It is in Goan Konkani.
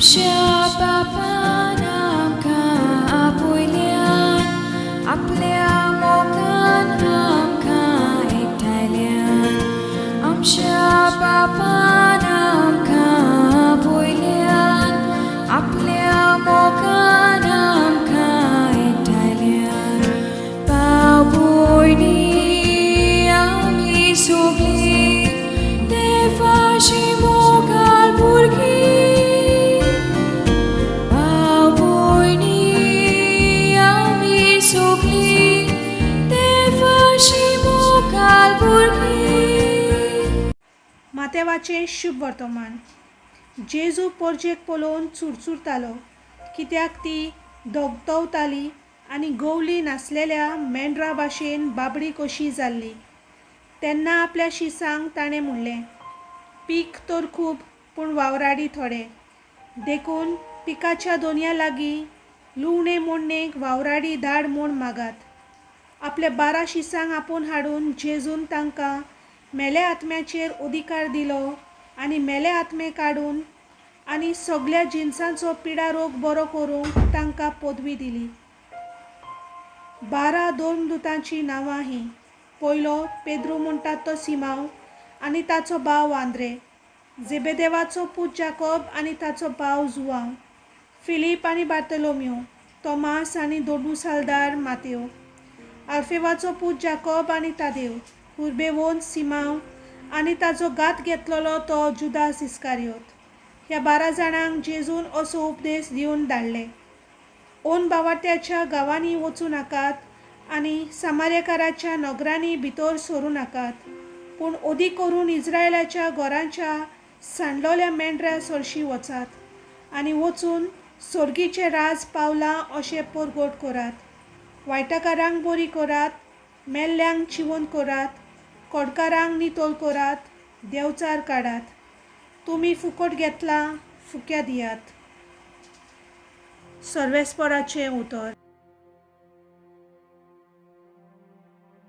आमच्या बापान आमकां आपयल्यान, आपल्या मोगान आमकां एकठांयल्यान. आमच्या बापान आमकां आपयल्यान, आपल्या मोगान आमकां एकठांयल्यान. भाव भयणी आमी सगळीं देवाची मोगाळ भुरगीं. भाव भयणी आमी सगळीं देवाची मोगाळ भुरगीं. मातेवाचें शुभ वर्तमान. जेजू पोरजेक पळोवन चुरचुरतालो, कित्याक ती दगदवताली आनी गवली नासलेल्या मेंढरा भाशेन बाबडी कशी जाल्ली. तेन्ना आपल्या शिसांक ताणें म्हणलें, पीक तर खूब पूण वावराडी थोडे. देखून पिकाच्या दोनया लागीं लुवणे मोडणेक वावराडी धाड म्हूण मागात. आपल्या 12 शिसांक आपोवन हाडून जेजून तांकां मेल्या आत्म्याचेर अधिकार दिलो आनी मेले आत्मे काडून आनी सगल्या जिनसांचो पिडा रोग बरो करूंक तांकां पदवी दिली. 12 धर्मदुतांचीं नांवां हीं. पयलो पेद्रू म्हणटात तो सिमांव आनी ताचो भाव आंद्रे, जेबेदेवाचो पूत जाकोब आनी ताचो भाव जुवांव, फिलीप आनी बार्तलोम्यो, तोमास आनी दोडू सालदार मातेव, आल्फेवाचो पूत जाकोब आनी तादेव, हुर्बेवोन सिमांव आनी ताचो घात घेतलेलो तो जुदास इस्कारियोत. ह्या 12 जाणांक जेजून असो उपदेश दिवन धाडले, ओन बावाट्याच्या गांवांनी वचूं नाकात आनी सामार्यकाराच्या नगरांनी भितर सरूं नाकात, पूण अदीक करून इस्रायलाच्या घरांच्या सांडलोल्या मेंढऱ्या सरशीं वचात आनी वचून सर्गीचें राज पावलां अशें परगट करात. वायटकारांक बरी करात, मेल्ल्यांक जिवंत करात, कोडकारांक नितळ करात, देंवचार काडात. तुमी फुकट घेतलां, फुक्या दियात. सर्वेस्पराचें उतर.